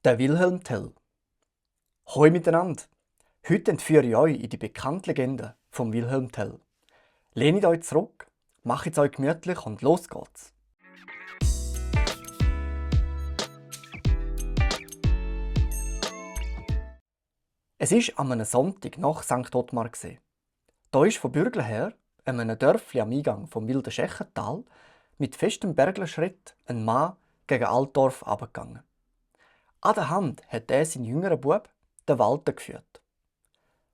Der Wilhelm Tell. Hoi miteinander! Heute entführe ich euch in die bekannte Legende vom Wilhelm Tell. Lehnt euch zurück, macht es euch gemütlich und los geht's! Es war an einem Sonntag nach St. Ottmar. Da ist von Bürglen her, einem Dörfli am Eingang vom Wilden Schächental, mit festem Berglerschritt ein Mann gegen Altdorf abgegangen. An der Hand hat er seinen jüngeren Bub, den Walter, geführt.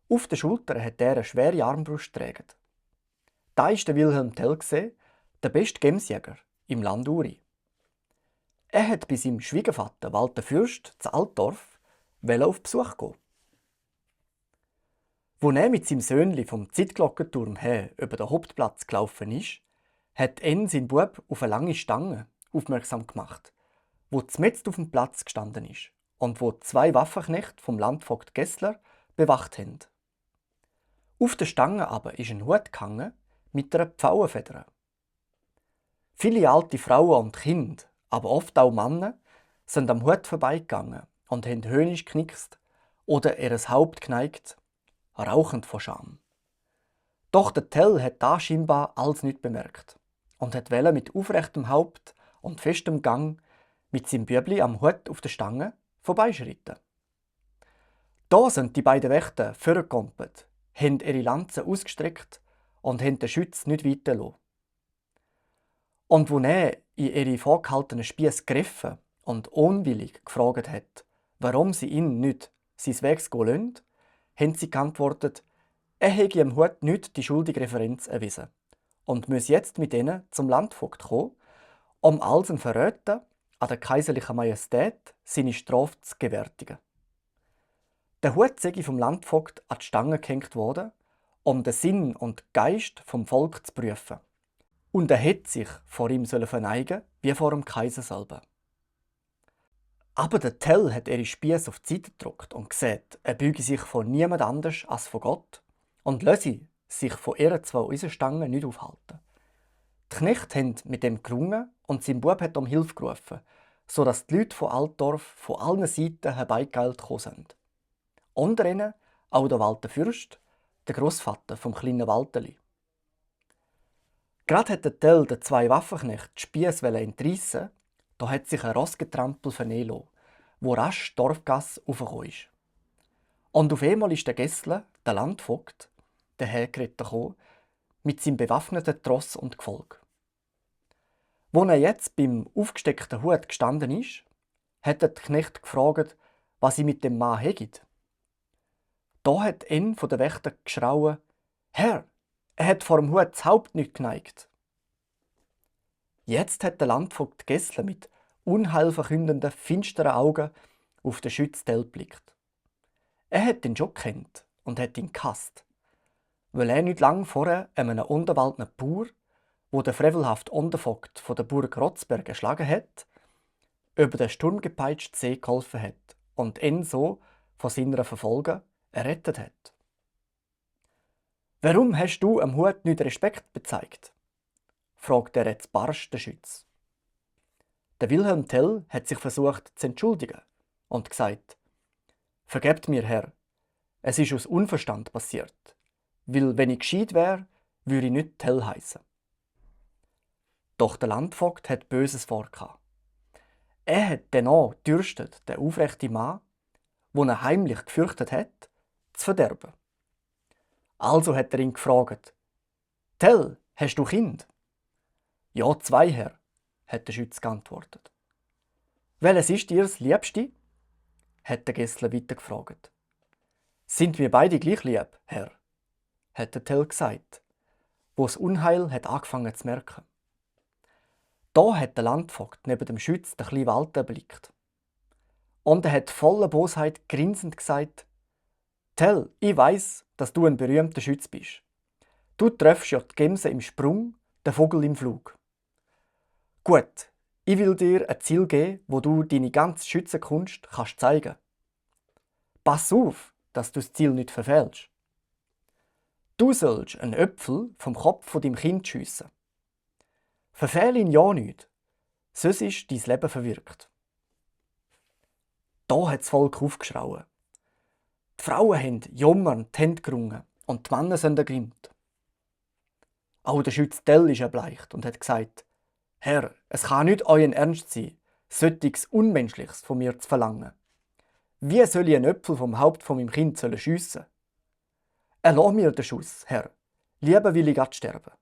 Auf den Schultern hat er eine schwere Armbrust getragen. Da war der Wilhelm Tell, der beste Gemsjäger im Land Uri. Er hat bei seinem Schwiegervater Walter Fürst zu Altdorf auf Besuch gehen. Als er mit seinem Söhnli vom Zeitglockenturm her über den Hauptplatz gelaufen ist, hat ihn sein Bub auf eine lange Stange aufmerksam gemacht, wo zmitzt auf dem Platz gestanden ist und wo zwei Waffenknechte vom Landvogt Gessler bewacht haben. Auf der Stange aber ist ein Hut gehangen mit einer Pfauenfeder. Viele alte Frauen und Kinder, aber oft auch Männer, sind am Hut vorbeigegangen und haben höhnisch geknickst oder ihr Haupt geneigt, rauchend vor Scham. Doch der Tell hat da scheinbar alles nicht bemerkt und hat mit aufrechtem Haupt und festem Gang mit seinem Bübli am Hut auf der Stange vorbeischritten. Da sind die beiden Wächter vorgekommen, haben ihre Lanzen ausgestreckt und haben den Schütz nicht weitergelassen. Und als er in ihre vorgehaltenen Spiesse gegriffen und unwillig gefragt hat, warum sie ihn nicht seines Wegs gehen lassen, haben sie geantwortet, er hätte im Hut nicht die schuldige Referenz erwiesen und müsse jetzt mit ihnen zum Landvogt kommen, um als ein Verräter an der kaiserlichen Majestät seine Strafe zu gewärtigen. Der Hut sei vom Landvogt an die Stange gehängt worden, um den Sinn und Geist vom Volk zu prüfen. Und er hätte sich vor ihm verneigen wie vor dem Kaiser selber. Aber der Tell hat ihre Spiesse auf die Seite gedrückt und gesagt, er büge sich von niemand anders als von Gott und lasse sich von ihren zwei Eisenstangen nicht aufhalten. Die Knechte haben mit dem gerungen und sein Bub hat um Hilfe gerufen, sodass die Leute von Altdorf von allen Seiten herbeigeeilt gekommen sind. Unter ihnen auch der Walter Fürst, der Großvater vom kleinen Walterli. Gerade hat der Tell den zwei Waffenknechten die Spiesse entreissen, da hat sich ein Rossgetrampel vernehmen lassen, wo rasch die Dorfgasse raufgekommen ist. Und auf einmal ist der Gessler, der Landvogt, dahergeritten mit seinem bewaffneten Tross und Gefolge. Wo er jetzt beim aufgesteckten Hut gestanden ist, hat der Knecht gefragt, was sie mit dem Mann hätten. Da hat ein von den Wächtern geschrauen, Herr, er hat vor dem Hut das Haupt nicht geneigt. Jetzt hat der Landvogt Gessler mit unheilverkündenden, finsteren Augen auf den Schütz Tell geblickt. Er hat ihn schon gekannt und hat ihn gehasst, weil er nicht lang vorher einem unterwaldenen Bauer, wo der frevelhafte Untervogt von der Burg Rotzberg erschlagen hat, über den sturmgepeitschten See geholfen hat und ihn so von seiner Verfolger errettet hat. »Warum hast du am Hut nicht Respekt bezeigt?« fragt er jetzt barsch den Schütz. Der Wilhelm Tell hat sich versucht zu entschuldigen und gesagt, »Vergebt mir, Herr, es ist aus Unverstand passiert, weil wenn ich gescheit wäre, würde ich nicht Tell heißen.« Doch der Landvogt hat Böses vorgehabt. Er hat dennoch dürstet, den aufrechten Mann, den er heimlich gefürchtet hat, zu verderben. Also hat er ihn gefragt, »Tell, hast du Kind?« »Ja, 2, Herr«, hat der Schütz geantwortet. »Welches ist dir das Liebste?« hat der Gessler weiter gefragt. »Sind wir beide gleich lieb, Herr?« hat der Tell gesagt, wo das Unheil hat angefangen zu merken. Da hat der Landvogt neben dem Schütz den kleinen Walter erblickt. Und er hat voller Bosheit grinsend gesagt, »Tell, ich weiss, dass du ein berühmter Schütz bist. Du treffst ja die Gemse im Sprung, den Vogel im Flug. Gut, ich will dir ein Ziel geben, wo du deine ganze Schützenkunst kannst zeigen. Pass auf, dass du das Ziel nicht verfehlst. Du sollst einen Äpfel vom Kopf von deinem Kind schiessen. Verfehle ihn ja nicht, sonst ist dein Leben verwirkt.« Da hat das Volk aufgeschrauen. Die Frauen haben jammernd die Hände gerungen und die Männer sind ergrimmt. Auch der Schütz Tell ist erbleicht und hat gesagt: Herr, es kann nicht euer Ernst sein, solches Unmenschliches von mir zu verlangen. Wie soll ich einen Äpfel vom Haupt von meinem Kind schiessen? Erlass mir den Schuss, Herr. Lieber will ich grad sterben.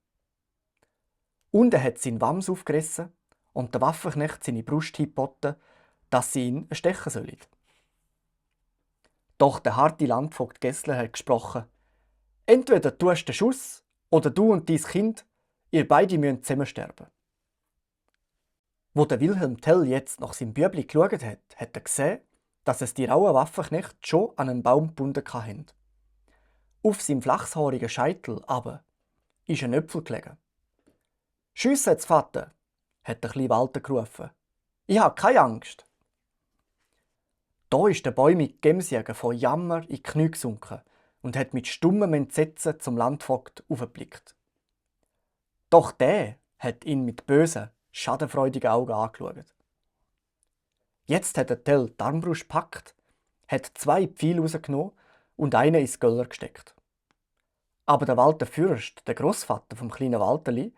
Und er hat seinen Wams aufgerissen und der Waffenknecht seine Brust geboten, dass sie ihn erstechen sollen. Doch der harte Landvogt Gessler hat gesprochen: Entweder tust du den Schuss oder du und dein Kind, ihr beide müsst zusammen sterben. Wo der Wilhelm Tell jetzt nach seinem Bübli geschaut hat, hat er gesehen, dass es die rauen Waffenknechte schon an einen Baum gebunden hatten. Auf seinem flachshaarigen Scheitel aber ist ein Äpfel gelegen. «Schiesse jetzt, Vater!» hat der kleine Walter gerufen. «Ich habe keine Angst!» Da ist der bäumige Gemsjäger von Jammer in die Knie gesunken und hat mit stummem Entsetzen zum Landvogt aufgeblickt. Doch der hat ihn mit bösen, schadenfreudigen Augen angeschaut. Jetzt hat der Tell die Armbrust gepackt, hat 2 Pfeile rausgenommen und einen ins Göller gesteckt. Aber der Walter Fürst, der Großvater vom kleinen Walterli,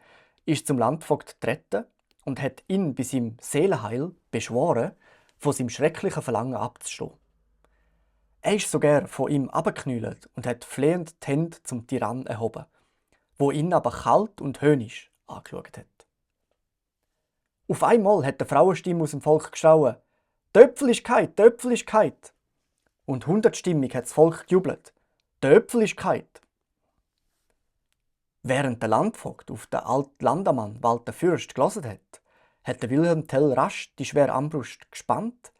ist zum Landvogt getreten und hat ihn bei seinem Seelenheil beschworen, von seinem schrecklichen Verlangen abzustehen. Er ist sogar von ihm abgeknüllt und hat flehend die Hände zum Tyrann erhoben, wo ihn aber kalt und höhnisch angeschaut hat. Auf einmal hat eine Frauenstimme aus dem Volk geschrauen: «Die Öpfeligkeit!» Und 100-stimmig hat das Volk gejubelt: «Die Öpfeligkeit!» Während der Landvogt auf den alten Landamann Walter Fürst gelassen hat, hat der Wilhelm Tell rasch die schwere Armbrust gespannt,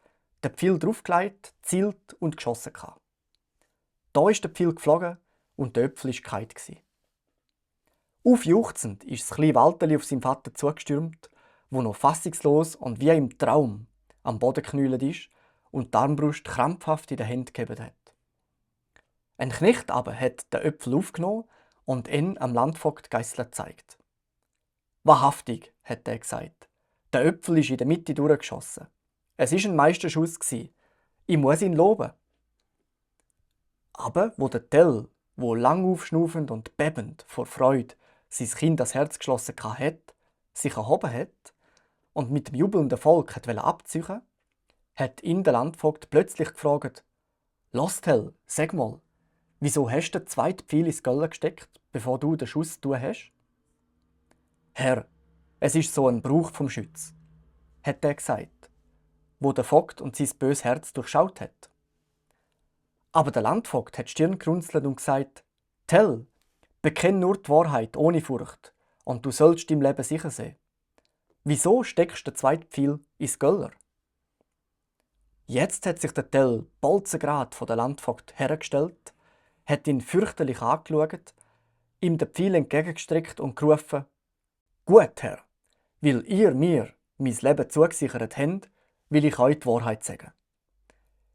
den Pfeil draufgelegt, gezielt und geschossen. Da ist der Pfeil geflogen und die Öpfeligkeit. Aufjuchzend ist das kleine Walterli auf seinen Vater zugestürmt, wo noch fassungslos und wie im Traum am Boden geknüllt ist und die Armbrust krampfhaft in den Händen gehabt hat. Ein Knecht aber hat den Äpfel aufgenommen und ihn am Landvogt Geißler gezeigt. «Wahrhaftig», hat er gesagt, «der Äpfel ist in der Mitte durchgeschossen. Es war ein Meisterschuss. Ich muss ihn loben.» Aber wo der Tell, wo lang aufschnaufend und bebend vor Freude sein Kind das Herz geschlossen hat, sich erhoben hat und mit dem jubelnden Volk abziehen, hat ihn der Landvogt plötzlich gefragt: «Los, Tell, sag mal, wieso hast du den zweiten Pfeil ins Göller gesteckt, bevor du den Schuss tun hast?» «Herr, es ist so ein Brauch vom Schütz», hat er gesagt, wo der Vogt und sein böses Herz durchschaut hat. Aber der Landvogt hat die Stirn gerunzelt und gesagt: «Tell, bekenn nur die Wahrheit ohne Furcht, und du sollst dein Leben sicher sehen. Wieso steckst du den zweiten Pfeil ins Göller?» Jetzt hat sich der Tell bolzengrad von der Landvogt hergestellt, hat ihn fürchterlich angeschaut, ihm den Pfeil entgegengestreckt und gerufen: «Gut, Herr, weil ihr mir mein Leben zugesichert habt, will ich euch die Wahrheit sagen.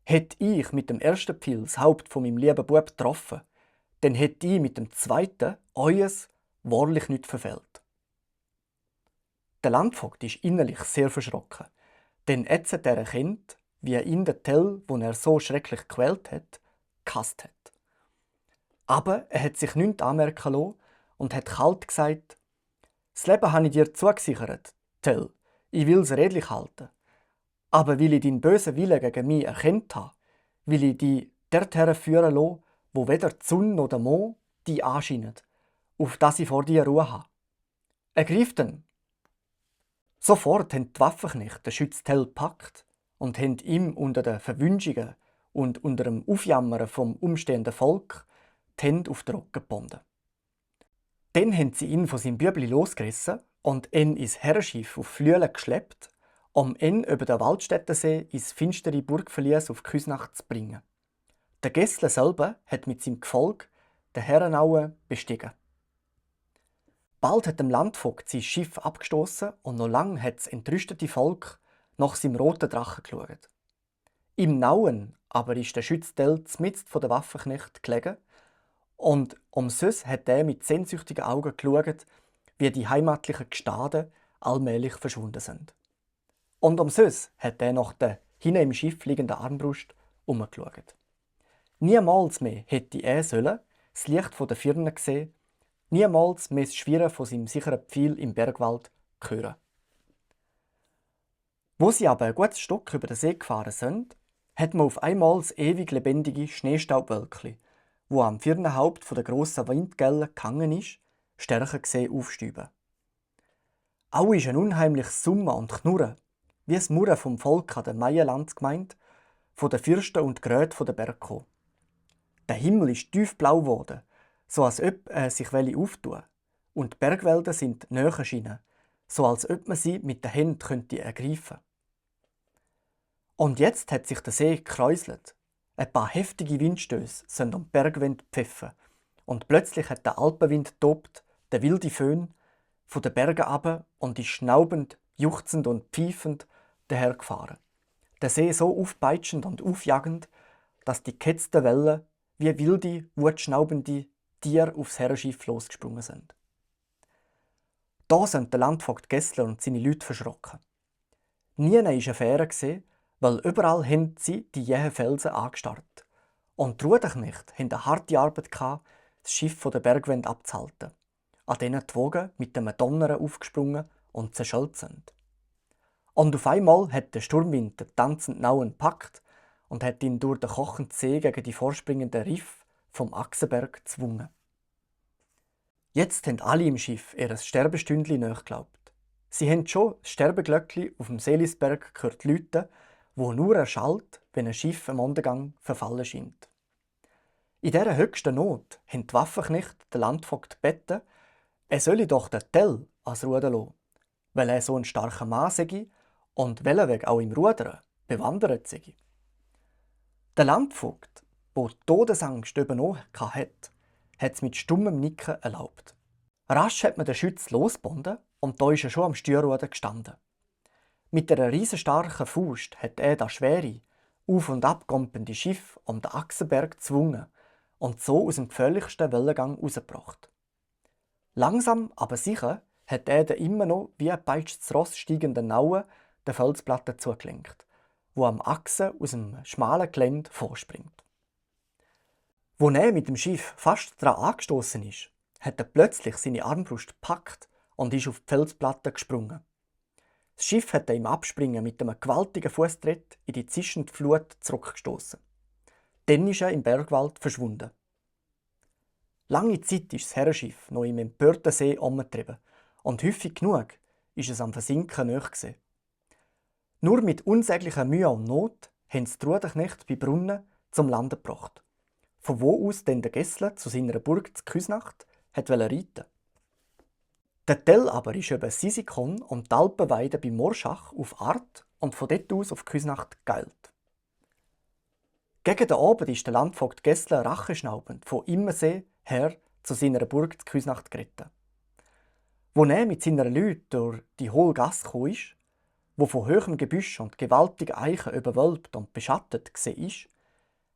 Hätte ich mit dem ersten Pfeil das Haupt von meinem lieben Bub getroffen, dann hätte ich mit dem zweiten euers wahrlich nicht verfehlt.» Der Landvogt ist innerlich sehr verschrocken, denn jetzt hat er erkannt, wie ihn der Tell, den er so schrecklich gequält hat, gehasst hat. Aber er hat sich nichts anmerken lassen und hat kalt gesagt: «Das Leben habe ich dir zugesichert, Tell. Ich will es redlich halten. Aber weil ich deinen bösen Willen gegen mich erkannt habe, will ich dich dorthin führen lassen, wo weder die Sonne noch der Mond dich anscheinen, auf dass ich vor dir Ruhe habe. Ergreif ihn!» Sofort haben die Waffenknechte den Schütz Tell gepackt und haben ihm unter den Verwünschungen und unter dem Aufjammern vom umstehenden Volk die Hände auf den Rücken gebunden. Dann haben sie ihn von seinem Bübli losgerissen und ihn ins Herrenschiff auf Flüelen geschleppt, um ihn über den Waldstättensee ins finstere Burgverlies auf Küsnacht zu bringen. Der Gessler selber hat mit seinem Gefolge den Herrenaue bestiegen. Bald hat dem Landvogt sein Schiff abgestoßen und noch lange hat das entrüstete Volk nach seinem roten Drachen geschaut. Im Nauen aber ist der Schütz Tell mitten von der Waffenknecht gelegen und umsonst hat er mit sehnsüchtigen Augen geschaut, wie die heimatlichen Gestade allmählich verschwunden sind. Und umsonst hat er nach den hinten im Schiff liegenden Armbrust umgeschaut. Niemals mehr hätte er sollen das Licht der Firne sehen, niemals mehr das Schwirren von seinem sicheren Pfeil im Bergwald hören. Wo sie aber ein gutes Stück über den See gefahren sind, hat man auf einmal das ewig lebendige Schneestaubwölkchen, wo am Firnenhaupt der grossen Windgelle gehangen ist, stärker gesehen aufsteigen. Auch ist ein unheimliches Summen und Knurren, wie das Murren vom Volk an der Maienlandsgemeinde, von den Fürsten und Gräten der Berge gekommen. Der Himmel ist tiefblau geworden, so als ob er sich auftun will, und die Bergwälder sind näher erschienen, so als ob man sie mit den Händen ergreifen könnte. Und jetzt hat sich der See gekräuselt. Ein paar heftige Windstöße sind um die Bergwände gepfiffen, und plötzlich hat der Alpenwind tobt, der wilde Föhn, von den Bergen ab und ist schnaubend, juchzend und pfeifend dahergefahren. Der See so aufpeitschend und aufjagend, dass die gehetzten Wellen wie wilde, wutschnaubende Tiere aufs Herrenschiff losgesprungen sind. Da sind der Landvogt Gessler und seine Leute verschrocken. Nie war eine Fähre, weil überall haben sie die jähen Felsen angestarrt. Und die Ruderknechte hatten eine harte Arbeit, das Schiff von der Bergwände abzuhalten, an denen die Wogen mit dem Donnern aufgesprungen und zerschellt sind. Und auf einmal hat der Sturmwind den tanzenden Nauen gepackt und hat ihn durch den kochenden See gegen die vorspringenden Riffe vom Achsenberg gezwungen. Jetzt haben alle im Schiff ihr Sterbestündli nachgeglaubt. Sie haben schon das Sterbeglöckli auf dem Seelisberg gehört läuten, wo nur erschallt, wenn ein Schiff am Untergang verfallen scheint. In dieser höchsten Not haben die Waffenknechte den Landvogt gebeten, er solle doch den Tell ans Ruder lassen, weil er so ein starker Mann sei und welcher auch im Rudern bewandert sei. Der Landvogt, der die Todesangst übernommen hat, hat es mit stummem Nicken erlaubt. Rasch hat man den Schütz losgebunden und da ist er schon am Steuerruder gestanden. Mit einer riesenstarken Faust hat er das schwere, auf- und abgompende Schiff um den Achsenberg gezwungen und so aus dem gefährlichsten Wellengang rausgebracht. Langsam, aber sicher hat er den immer noch wie ein peitschtes Ross steigenden Nauen der Felsplatte zugelenkt, wo am Achsen aus dem schmalen Gelände vorspringt. Wo er mit dem Schiff fast daran angestoßen ist, hat er plötzlich seine Armbrust gepackt und ist auf die Felsplatte gesprungen. Das Schiff hat er im Abspringen mit einem gewaltigen Fußtritt in die zischende Flut zurückgestoßen. Dann ist er im Bergwald verschwunden. Lange Zeit ist das Herrenschiff noch im empörten See umgetrieben und häufig genug ist es am Versinken nahe gewesen. Nur mit unsäglicher Mühe und Not haben sie die Ruderknechte bei Brunnen zum Landen gebracht, von wo aus dann der Gessler zu seiner Burg zu Küsnacht reiten wollte. Der Tell aber ist über Sisikon und die Alpenweide bei Morschach auf Art und von dort aus auf Küsnacht geeilt. Gegen den Abend ist der Landvogt Gessler racheschnaubend von Immersee her zu seiner Burg zu Küsnacht geritten. Wo er mit seinen Leuten durch die hohe Gasse gekommen ist, wo von hohem Gebüsch und gewaltigen Eichen überwölbt und beschattet war,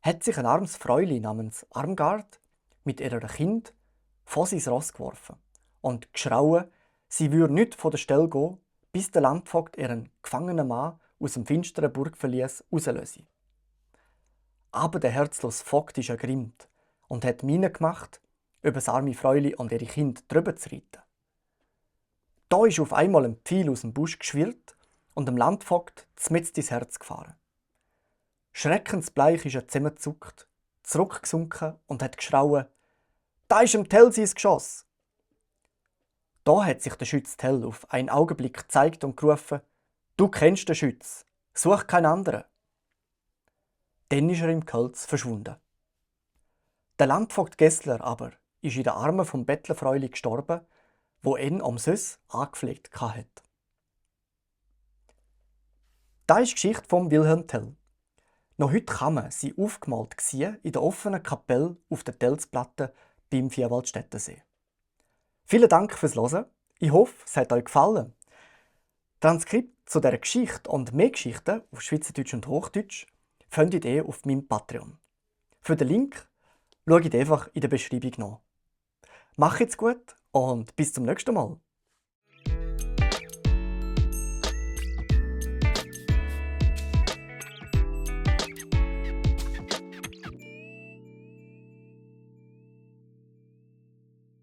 hat sich ein armes Fräulein namens Armgard mit ihrem Kind vor sein Ross geworfen und geschrauen, sie würde nicht von der Stelle gehen, bis der Landvogt ihren gefangenen Mann aus dem finsteren Burgverlies rauslöse. Aber der herzlose Vogt ist ergrimmt und hat Miene gemacht, über das arme Fräulein und ihre Kinder drüber zu reiten. Da ist auf einmal ein Pfeil aus dem Busch geschwirrt und dem Landvogt zmitzt ins Herz gefahren. Schreckensbleich ist er zusammengezuckt, zurückgesunken und hat geschrauen: „Da ist im Tell sein Geschoss!" Da hat sich der Schütz Tell auf einen Augenblick gezeigt und gerufen: „Du kennst den Schütz, such keinen anderen." Dann ist er im Gehölz verschwunden. Der Landvogt Gessler aber ist in den Armen vom Bettlerfräulein gestorben, wo ihn am Süß angepflegt hat. Das ist die Geschichte von Wilhelm Tell. Noch heute kann man sie aufgemalt sehen in der offenen Kapelle auf der Tellsplatte beim Vierwaldstättersee. Vielen Dank fürs Hören. Ich hoffe, es hat euch gefallen. Transkript zu dieser Geschichte und mehr Geschichten auf Schweizerdeutsch und Hochdeutsch findet ihr auf meinem Patreon. Für den Link schaut einfach in der Beschreibung nach. Macht's gut und bis zum nächsten Mal.